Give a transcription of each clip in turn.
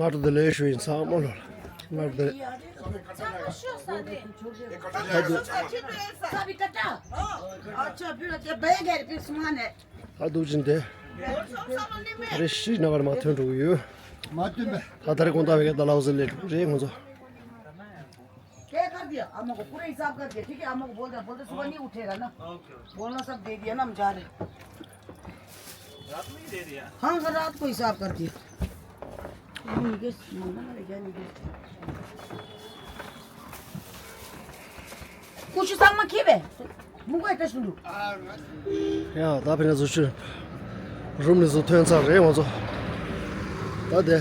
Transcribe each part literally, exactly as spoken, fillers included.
སྔ་དྲོ་བདེ་ལེགས་ཞུ་ཡིན་ཚང་མ་ལོ་ལ། སྔ་དྲོ་བདེ་ལེགས། ད་དུ། ད་དུ་ཅིན་དེ། ད་རེ་ཤི་ན་བར་མ་ཐོན་འགྲོ་གི་ཡོད། མ་ཐོན་པས། ད་ད་རེ་གོང་ད་བའི་ག་ད་ལའོ་ཟེར་ལས་འགྲོ་རེད་ང་ཚོ། क्या कर दिया? हम लोग को पूरा हिसाब कर दिया, ठीक है? हम लोग को बोल रहे, बोलते सुबह नहीं उठेगा ना। Okay, okay. बोलना सब दे दिया ना, हम जा रहे हैं। रात में ही दे दिया? हाँ, हाँ, रात को हिसाब कर दिया। कुछ सामान की बे? मुंह को इतना सुन लो। ཡ། ད་ཕན་ཚུན་ཚོ་རུམ་ནས་བཟོ་ཐོན་ཚར་རེད་ང་ཚོ། ད་དེ།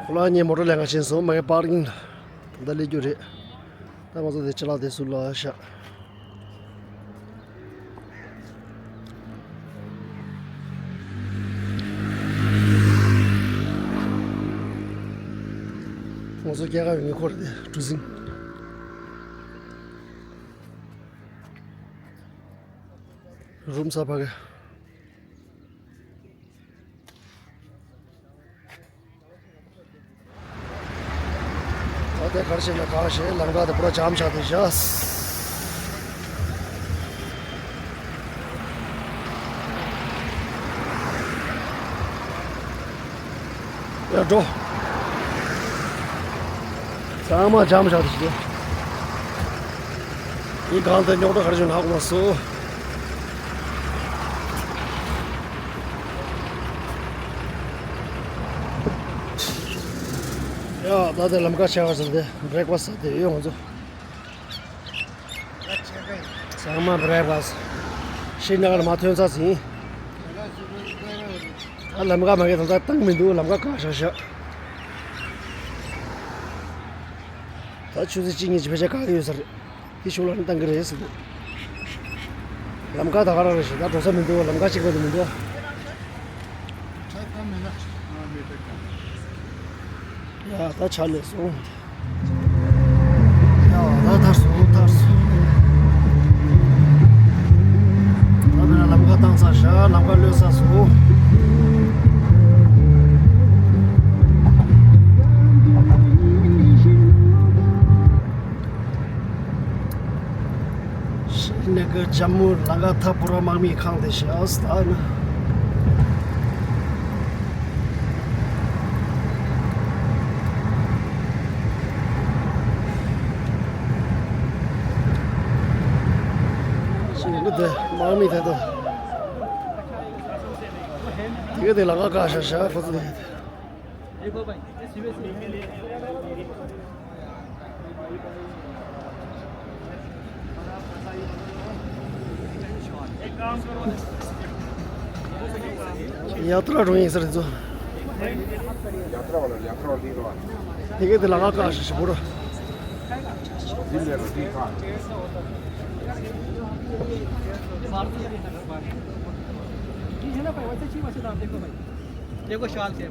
ཁོ་ལ་ངའི་མོ་ཊ་ལེན་ག་ཕྱིན་སོང་། མ་གི་པར་ཀིང་ལ། ད་ལྟ་སླེབས་རྒྱུ་རེད། ད་ང་ཚོ་དེ་ཅི་ལགས་དེ་སུ་ལ་ཤ། ང་ཚོ་སྐྱེས་སྐར་ཡོད་ངེས་ཁོ་རེད་དེ་གྲུ་གཟིངས། རུམ་ས་ཕ་གི། ད་ལྟ་གར་ཞེ་ན་གར་ཞེ་ལམ་ཁ་དེ་པུ་ར་ཇམ་ཆགས་དེ་བཞག་ཡ་འགྲོ། ཚང་མ་ཇམ་ཆགས་དེ་ཞིག་དེ། ཡིན་གང་དེ་རྙོག་དྲ་གར་ཞེ་ན་ཧ་གོ་མ་སོང་། ཡ། ད་ལྟ་ལམ་ཁ་ཆགས་ཟེར་ཏེ་བྷི་རེག་ཕ་སི་ཟ་སྟེ་ཡོད་ང་ཚོ། ཚང་མ་བྷི་རེག་ཕ་སི། ཤི་ན་གར་མ་ཐོན་ས་ཟིན། ད་ལམ་ཁ་མ་གི་ད་ལྟ་བཏང་མི་འདུག་ལམ་ཁ་བཀག་བཞག་བཞག་ད་ཆུ་ཚོད་གཅིག་གཉིས་ཀྱི་ཕལ་ཆེར་བཀག་གི་ཡོད་ས་རེད། དེ་ཤུགས་ལ་ནི་བཏང་གི་རེད་ཟེར་འདུག་ལམ་ཁ་ད་ག་རང་རེད་ཞེ་ད་འགྲོ་ས་མི་འདུག་ལམ་ཁ་གཅིག་པ་དེ་མི་འདུག་ཡ་ད་ཆ་ལས་སོང་། ཡ་ད་ཐར་སོང་ཐར་སོང་། ད་ཕན་ལམ་ཁ་བཏང་ཚར་ཤག་ལམ་ཁ་གློད་ཚར་སོང་། ཤི་ན་གར་ཇམ་མུ་ལམ་ཁ་ཐ་པུ་ར་དམག་མིའི་ཁང་དེ་ཤག་ད་ནི། ཤི་ན་གར་དེ་དམག་མི་དེ་དང་། དེ་ག་དེ་ལམ་ཁ་བཀག་ཤག་ཤག་ཁོ་ཚོ་དེ། ཡ་ཏྲ་རུང་ཡིན་ས་རེད་ཚོ། ཡ་ཏྲ་བ་ལ་ཡ་ཏྲ་བ་ལི་རོ། དེ་ག་དེ་ལམ་ཁ་བཀག་ཤག་ཤག་བོ་ར། ལི་ལེ་རོ་དེ་ཁ། देखो शाल से।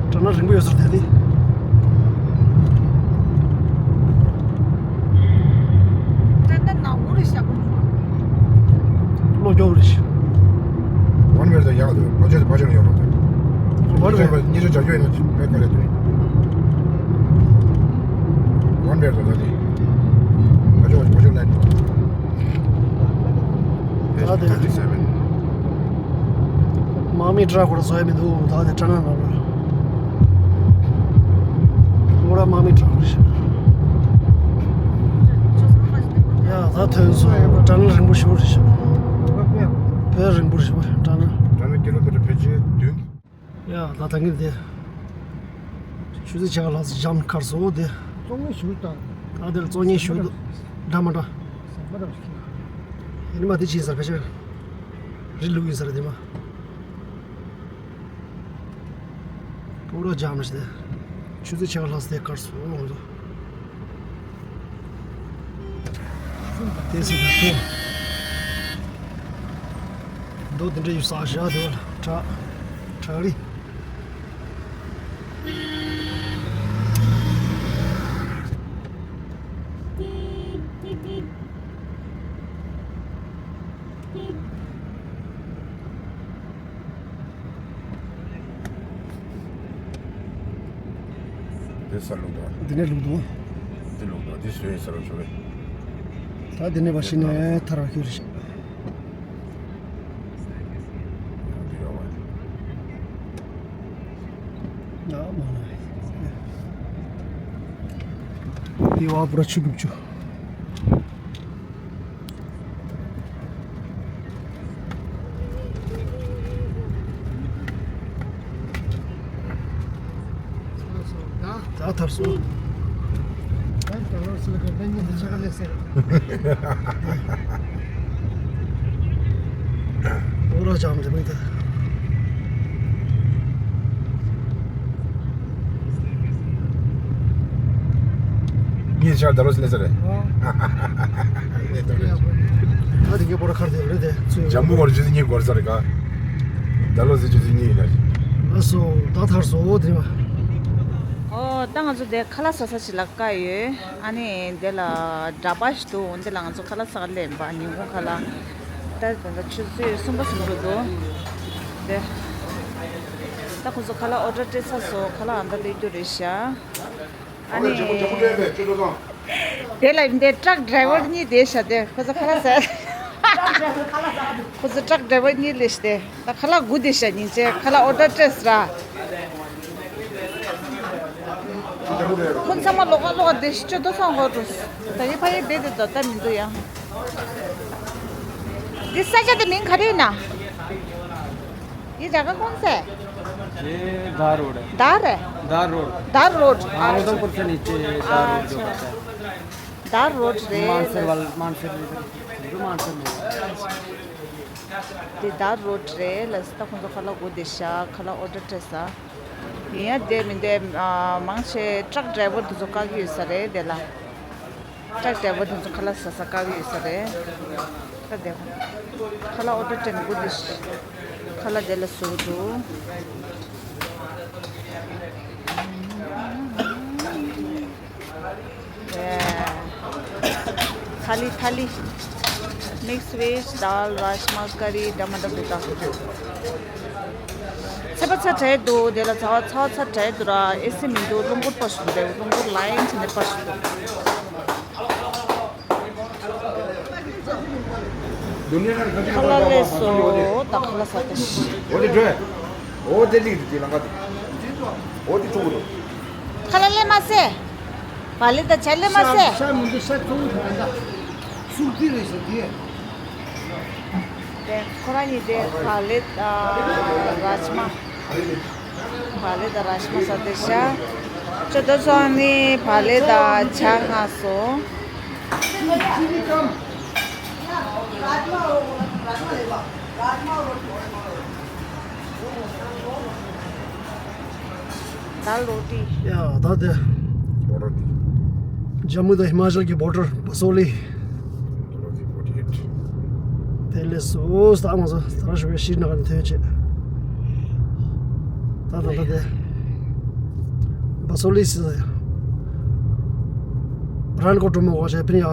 སྐྲ་ནག་རིང་པོ་ཡོད་ས་རེད་དེ། སྐྲ་ནག་ནག་པོ་རེད་ཤག་བློ་སྐྱོ་རེད་ཤག One way དང་ཡག་འདུག་བར་ཆད་དང་བར་ཆད་ཡོད་རེད། One way ཉེ་ཆར་བྱ་རྒྱུ་ཡིན་ན་བས་ག་རེ་འདུག One way དང་ད་དེ་བར་ཆད་བར་ཆད་ལན་འདུག་ད་དེ། Twenty seven དམག་མི་ཊ་ར་ཀ་ཁོ་ར་བཟོ་ཡ་མི་འདུག་ད་དེ་ཊ་ནལ་ནང་ལ། ཁོ་ར་དམག་མི་ཊ་ར་ཀ་རེད་ཤག་ཡ་ད་ཐོན་སོང་། ཊ་ནལ་རིང་པོ་ཞིག་རེད་ཤག་དཔེ་རིང་པོ་རེད་ཤག་ཊ་ནལ། ཊ་ནལ་ཀི་ལོ་མི་ཊར་ཕལ་ཆེར་བདུན། ཡ་ད་ད་གིན་དེ། ཆུ་ཚོད་ཕྱེད་ཀ་ལྷག་ཙམ་འགྲོ་ཚར་སོང་དེ། བཙོག་ནས་ཞུ་དང་། ད་དེར་བཙོག་ནས་ཞུ་འདུག་འདྲ་མ་འདྲ། ཟམ་པ་འདྲ་པོ་ཞིག་ཡིན་ནི་མ་དེ་ཕྱིན་ས་ཕལ་ཆེར། རི་ལུག་ཡིན་ས་རེད་དེ་མ། པུ་ར་ཇམ་ཞིག་དེ། ཆུ་ཚོད་ཕྱེད་ཀ་ལྷག་ཙམ་དེ་འགོར་སོང་ང་ཚོ། དེ་སྲིད་དུ་དེ། མདོ་དེ་འདྲ་ཡོད་ས་བཞག་དེ་བ་ལ་བྲག་བྲག་རི། དེ་ས་ལུག་དང་། དེ་ནས་ལུག་དང་། དེ་ལུག་དང་དེ་སོན་ས་རུ་ཤོར་རེད། ད་དེ་ནས་མ་ཤི་ནས་ཐར་བ་ཁྱོད་རེད་ཤག་ཡ་མ་ན་དེ་བ་པུ་ར་ཆུ་བུབ་ཆུ། ད་ཐར་སོང་། ཨོ་ར་ཅང་དེ་མིན་ད། ངས་ཆར་ད་ལོ་སླེབས་ས་རེད། ཨོ། ད་དེ་གའི་པོ་ར་ཁར་དེ་རེད་དེ་ཚུ། ཇམ་བུ་ངོར་ཆུ་ཚོད་གཉིས་འགོར་ས་རེད་ག་ད་ལོ་ཟེར་ཆུ་ཚོད་གཉིས་ཡིན་ན། ལགས་སོ་ད་ཐར་སོ་དེ་རེད་པ། ཨོ་ད་ང་ཚོ་དེ་ཁ་ལག་ཟ་ས་ཞིག་ལ་བཀག་ཡོད། ཨ་ནི་དེ་ལ་ཌ་བ་ཞིག་འདུག་འོན་ཏེ་ལ་ང་ཚོ་ཁ་ལག་ཟ་ག་སླེབས་པ་ཉིན་གུང་ཁ་ལག་ད་དེ་འདྲ་ཆུ་ཚོད་གསུམ་པ་ཟིན་འགྲོ་འདུག་དེ་ད་ཁོ་ཚོ་ཁ་ལག་ཨོ་ཌར་སྤྲད་ཚར་སོང་། ཁ་ལག་ཨ་མདའ་སླེབས་རྒྱུ་རེད་ཤག་ཨ་ནི། དེ་ལ་ཡིན་དེ་ཊག་ཌ་རའི་ཝར་གཉིས་དེ་ཤ་དེ་ཁོ་ཚོ་ཁ་ལག་ཟ། ཁོ་ཚོ་ཊག་ཌ་རའི་ཝར་གཉིས་ལས་ཤ་དེ་ད་ཁ་ལག་དགུ་དེ་ཤ་ཉིན་ཅེ་ཁ་ལག་ཨོ་ཌར་སྤྲད་ཟེར་ར། ཁོ་ཚང་མ་ལོག་ག་ལོག་ག་དེ་ཤ་ཅོ་ཏོ་སང་ཧོ་ཏོ། ད་ཡི་ཕ་ཡི་བེ་དེ་ད་ད་མི་འདུག་ཡ། འདི་ས་ཆ་དེ་མིང་ག་རེ་ཡིན་ན། ये जगह कौन सा है? ये धार रोड है। धार है? धार रोड। धार रोड। हाँ, अच्छा। उधमपुर से नीचे धार रोड जो अच्छा। पड़ता है। धार रोड रे। मानसर वाला, मानसर इधर, इधर मानसर में है। དེ་དར་རོ་ཌི་རེད། ལགས་སོ། ད་ཁོང་ཚོ་ཁ་ལག་དགོས་བསྡད་ཤག་ཁ་ལག་ཨོ་ཌར་སྤྲད་ས། ཡིན་ཡ་དེ་མིན་དེ་མང་ཆེ་ཊག་ཌ་རའི་ཝར་དེ་ཚོ་བཀག་གི་ཡོད་ས་རེད་དེ་ལ། ཊག་ཌ་རའི་ཝར་དེ་ཚོ་ཁ་ལག་ཟ་ས་བཀག་གི་ཡོད་ས་རེད། ད་དེ་ཁ་ལག་ཨོ་ཌར་སྤྲད་ནས་སྒུག་བསྡད་ཤག་ཁ་ལག་དེ་ལ་བཟོ་གི་འདུག་ཐ་ལི་ཐ་ལི། མིགས་ཝེཇ་དཱལ་རཱཇ་མ་ཀ་རི་ཌ་མ་ཌ་དུ་ད། ཚ་བ་ཚ་དྲགས་འདུག་དེ་ལ་ཚ་བ་ཚ་བ་ཚ་དྲགས་འདུག་ར། ཨེ་སི་མི་འདུག་རླུང་འཁོར་སྤར་བཞིན་འདུག་རླུང་འཁོར་ལའིན་བྱས་ནས་སྤར་བཞིན་འདུག་ཁ་ལག་ལས་སོ། ད་ཁ་ལག་ཟ་ད་ཤི། འོ་དེ་འགྲོ། འོ་དེ་ལིག་དེ་ལང་ཀ་དེ། འོ་དེ་ཐུག་གི་འདུག་ཁ་ལག་ལས་མ་ཟེ། བ་ལི་ད་ཆ་ལེ་མ་ཟེ། ཤ་མི་འདུག་ཤ་གཙོ་བོ་དེ་རེད་ད། སུར་ཏི་རེད་ཟེར་དེ། དེ་ཁོ་རང་གཉིས་དེ་བ་ལི་ད་རཱཇ་མ། བ་ལི་ད་རཱཇ་མ་ཟ་དེ་ཤ། ཅོ་ཏོ་སོང་ནི་བ་ལི་ད་ཆ་ང་སོ། དཱལ་རོ་ཊི། ཡ་ད་དེ། བོ་ཌར་དེ། ཇམ་མུ་དང་ཧི་མ་ཅལ་གྱི་བོ་ཌར་བ་སོ་ལི། བོ་ཌར་དེ་བོ་ཌར་དེ། དེ་ལས་སོ་ད་ང་ཚོ་ད་ར་ཞུ་བའི་ཤིར་ན་ག་ནས་ཐོན་བྱེད། ད་ད་ད་དེ། བ་སོ་ལི་སི། རན་གོ་ཀྲོ་མོ་གོ་ཤ་པིན་ཡ།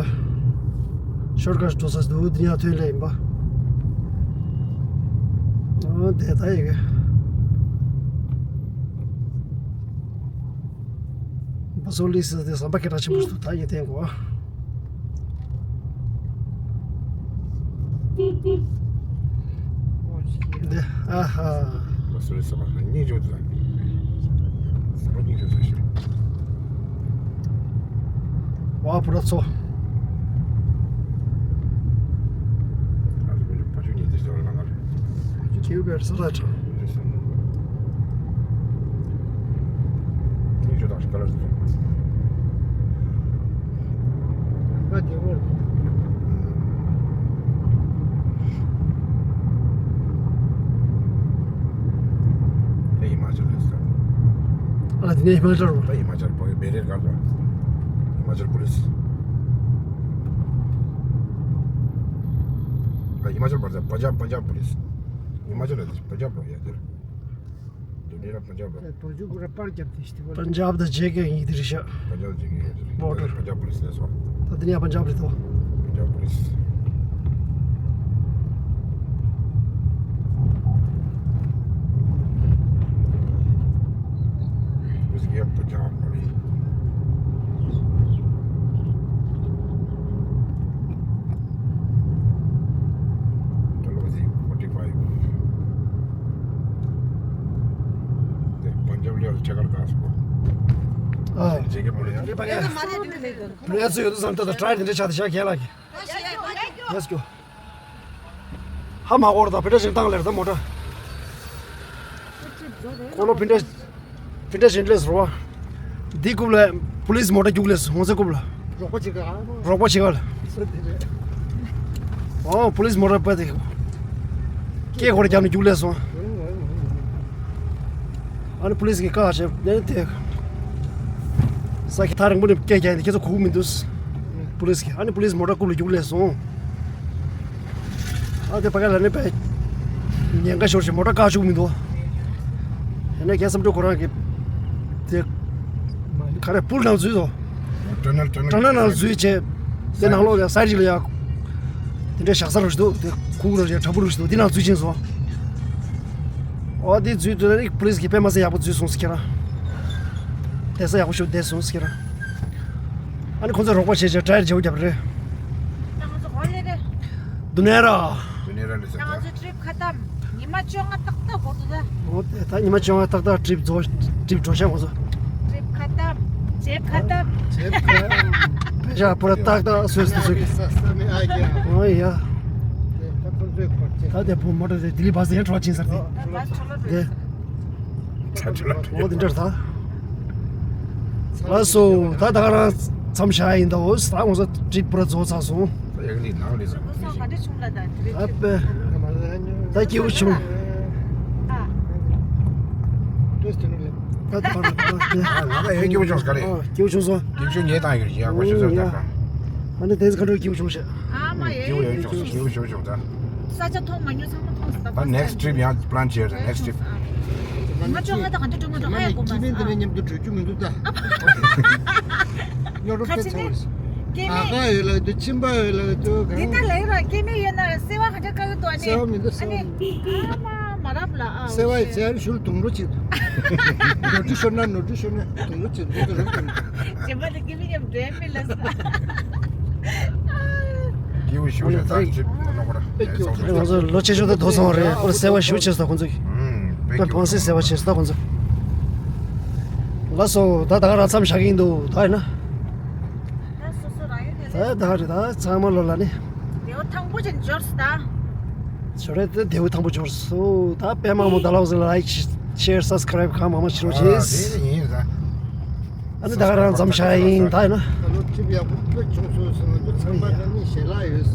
ཤོར་ཀ་ཀྲོ་སས་དུ་དི་ཡ་ཐོན་ལེ་ཡིན་པ། ཨོ་དེ་ད་ཡི་གེ་བ་སོ་ལི་སི་དེ་ཟམ་པ་སྐད་གྲགས་ཆེན་པོ་ཞིག་འདུག་ད་ཡིན་ཐེན་གོ། འདི་ཨ་ཧ། བ་སོ་ལི་སི་ཟམ་པ་སྙིང་རྗེ་པོ་འདུག་ཟམ་པ་སྙིང་རྗེ་པོ་ཞིག་བ་པུ་ར་མཚོ། ཨ་ལུ་མི་ལུ་ཕ་ཆུ་ཉེ་དེ་ཟེར་བ་ལ་ང་ལ། ཁྱེའུ་བེར་སོ་ར་ཁྲ། ཁྱེའུ་དང་ཞིག་ག་ལ་ཟེར། ང་རྒྱལ་པོ། དེ་ཧི་མ་ཅལ་རེད་ཟེར། ཨ་དེ་ནས་ཧི་མ་ཅལ་རེད། ད་ཧི་མ་ཅལ་བོད་བེ་རེར་གར་དང་། ཧི་མ་ཅལ་པུ་ལིས། ཨ་ཧི་མ་ཅལ་བར་ཟེར་པན་ཇབ་པན་ཇབ་པུ་ལིས། ཧི་མ་ཅལ་རེད། པན་ཇབ་རེད་ཡ་དེར། དོ་ནི་ར་པན་ཇབ་རེད། དོ་ཇུ་གུ་ར་པར་རྒྱབ་དེ་ཤི་དེ་བར། པན་ཇབ་དང་ཇེ་ཀེ་གཉིས་དེ་རེད་ཤག་པན་ཇབ་ཇེ་ཀེ་གཉིས་དེ་རེད། བོ་ཌར། པན་ཇབ་པུ་ལིས་ལས་སོ། ད་དེ་ནས་ཡང་པན་ཇབ་རེད་དོ། པན་ཇབ་པུ་ལིས། Let's get up the job, buddy. ཨ། ཇེ་ཀེ་པོ་ལི་ཡ། ཕུ་ལེ་ཚོ་ཡོད་དུ་བསམ་ད་ད་ཊ་ཡར་དེ་འདྲ་ཆགས་དེ་ཤག་གས་ལ་གི། Let's go. ཧ་མ་གོ་ར་ད་ཕི་ཏྲ་ཞིག་བཏང་ལེར་ད་མོ་ཊ། ཁོ་ལོ་ཕི་ཏྲ་ཕི་ཏྲ་ཞིག་ལེས་རོ། འདི་རྐུབ་ལ་པུ་ལིས་མོ་ཊ་རྒྱུག་ལེས་ངོ་ཚ་རྐུབ་ལ། རོགས་པ་བྱེད་ག་རོགས་པ་བྱེད་ག་ལ། ཨོ་པུ་ལིས་མོ་ཊ་པ་དེ། སྐད་ཁོ་ར་རྒྱབ་ནས་རྒྱུག་ལེས་སོང་། ཨ་ནི་པུ་ལིས་ཀྱིས་བཀག་བྱས་ནས་དེ། ས་ཁྱི་ཐག་རིང་པོ་ནས་སྐད་རྒྱག་ནས་ཁྱེད་ཚོ་གོ་གི་མི་འདུག་པུ་ལིས་ཀྱིས། ཨ་ནི་པུ་ལིས་མོ་ཊ་རྐུབ་ལ་རྒྱུག་ལེས་སོང་། ཨ་དེ་ཕ་ག་ལ་ནི་པའི་ཉེན་ཁ་ཤོར་ཞིང་མོ་ཊ་བཀག་བཅུག་མི་འདུག་ཡིན་ནའི་ཁྱེད་བསམ་གྲུབ་ཁོ་རང་གིས་དེ་ག་རེ་པུལ་ནང་འཛུལ་སོང་། ཊ་ནལ་ཊ་ནལ་ཊ་ནལ་ནང་འཛུལ་བྱས། དེ་ནང་ལོགས་ལ་སའི་ཌི་ལ་ཡ། དེ་འདྲའི་བཞག་ས་རུ་ཞིག་འདུག་དེ་ཁུག་རུ་ཞིག་དྲ་འབུ་རུ་ཞིག་འདུག་དེ་ནང་འཛུལ་ཕྱིན་སོང་། ཨོ་དེ་འཛུལ་དུས་ནི་པུ་ལིས་ཀྱིས་དཔེ་མ་སྲིད་ཡག་པོ་འཛུལ་སོང་ཟེར་ཁྱེད་རང་། བསྡད་ས་ཡག་པོ་ཞིག་བསྡད་སོང་ཟེར་ཁྱེད་རང་། ཨ་ནི་ཁོང་ཚོས་རོགས་པ་བྱས་བྱས་ཊ་ཡར་བརྗེ་པོ་བརྒྱབ་རེད། ད་ང་ཚོ་གོ་ལེ་རེད། དུ་ནེ་ར། དུ་ནེ་ར་ལི་ཟེར་ད་ང་ད་ཚོ་ཊི་རིབ་ཁ་ཏམ། ཉི་མ་བཅོ་ལྔ་ཏག་ཏག་འགོར་འདུག་ད། འོ་དེ་ད་ཉི་མ་བཅོ་ལྔ་ཏག་ཏག་ཊི་རིབ་རྫོགས་ཊི་རིབ་འགྲོ་ཤག་ཁོང་ཚོ། ཊི་རིབ་ཁ་ཏམ། ཇེབ་ཁ་ཏམ། ཇེབ་ཁ་ཏམ། པེ་ཤ་པུ་ར་ཏག་ཏག་སོས་སོས་སོས། ཨོ་ཡ། ད་དེ་བུ་མོ་ཊ་དེ་ལྡི་ལི་བྷ་སི་ཡང་འཕྲོ་ཕྱིན་ཚར་ཏེ། ད་བྷ་སི་འཕྲོ་ལོ་དེ། འཕྲོ་ལོ། འོ་དེ་འདྲ་ད། ལགས་སོ། ད་ད་ག་རང་མཚམས་བཞག་ཡིན་ད། འོ་ད་ང་ཚོ་ཊི་རིབ་པུ་ར་རྫོགས་ཚར་སོང་། ད་ཡག་ལི་ནང་ལི་སོང་། ད་པེ། ད་སྐྱིད་པོ་བྱུང་། ད་ད་ད་ད་ད་ད་ང་ད་ཡང་སྐྱིད་པོ་བྱུང་ས་ག་རེ། ཨ་སྐྱིད་པོ་བྱུང་སོང་། སྐྱིད་པོ་བྱུང་ངས་བཏང་ཡོད་ཡག་པོ་ཞིག་ཚོ་ཡག་པོ། ཨ་ནི་དེ་ཚོ་ག་འདྲ་སྐྱིད་པོ་བྱུང་ཤག་ཨ་མ་ཡེ། སྐྱིད་པོ་ཡག་བྱུང་སོང་། སྐྱིད་པོ་ཞིག་བྱུང་ད། ས་ཆ་མཐོང་མ་མྱོང་ཚང་མ་མཐོང་སོང་ད། ད་ནེག་སི་ཊི་ཊི་རིབ་ཡང་པི་ལན་བྱས་རེད། ནེག་སི་ཊི་ཊི་རིབ། ང་ཅོ་ང་ད་ག་འདྲ་འགྲོ་མ་འགྲོ་ཧ་ཡ་གོ་མ་སོང་། སྐྱེ་དམན་དེ་འདྲ་མཉམ་དུ་བྲོས་རྒྱུ་མི་འདུག་ད། སྨྱོ་རོ་ཁ་ཕེ་ཆེ་ཚ་ནི་བ་རེད། སྐྱེ་ཨ་དམན། ཁ་ཡོད་ལ་དུ་ཁྱིམ་པ་ཡོད་ལ་དུ་གང་། འདི་ལྟར་ལས་ར་སྐྱེ་དམན་ཡོད་ན་སེ་བ་ག་འདྲ་དཀའ་གི་འདུག་ཨ་ནི། སེ་བ་མི་འདུག་ཨ་སེ་བ་ནི་མི་འདུག་ཨ་མ་མ་རབ་ལ་ཨ། སེ་བ་ཡི་ཟེར་ཤུལ་དུང་རོ་ཅིག་ནོར་འཁྲུལ་ཤོར་ན་ནོར་འཁྲུལ་ཤོར་ན་དུང་རོ་ཅིག་འགྲོ་གི་རེད། རྗེས་མ་ལ་སྐྱེ་དམན་མཉམ་འབྲེལ་མི་ལ་ས། སྐྱིད་པོ་ཞིག་ཞིག་ད་ཅིག་ནོ་གོ་ར། ང་ཚོ་ལོ་ཆེ་ཤོས་ད་རྫོགས་སོང་བ་རེད། ཨོ་སེ་བ་ཞུ་ཆེ་ས་ཁོང་ཚོ་གིས། ཨུམ། དཔེ་དཔེ་སྐྱིད་པོ་ཕངས་སེ་སེ་བ་ཆེ་ས་ཁོང་ཚོ། ལགས་སོ། ད་ད་ག་རང་མཚམས་བཞག་གི་ཡིན་འདུག་ད་ཡིན་ན། ད་སོ་སོ་རང་ཡུལ་དེ་ད་རེད། ད་ཚང་མ་ལོ་ལ་ནི། དེའུ་ཐང་པོ་ཅན་འབྱོར་སོང་ད། ཞོ་རེད་དེ་དེའུ་ཐང་པོ་འབྱོར་སོང་། ད་དཔེ་མང་པོ་ད་ལགས་སོ། ལའིཀ་ཤེར་སབ་སི་ཀ་རའིབ་གང་མང་མང་བྱེད་རོགས་བྱེད། ཨ་དེ་ཡིན་ད། ཨ་ནི་ད་ག་རང་མཚམས་བཞག་ཡིན་ད་ཡིན་ན། ད་ལོ་ཁྲིབ་ཡག་པོ་དཔེ་བྱུང་སོང་ཟེར་ན་འདུག་ཚང་མ་ད་ནི་ཞལ་ལག་ཡོད།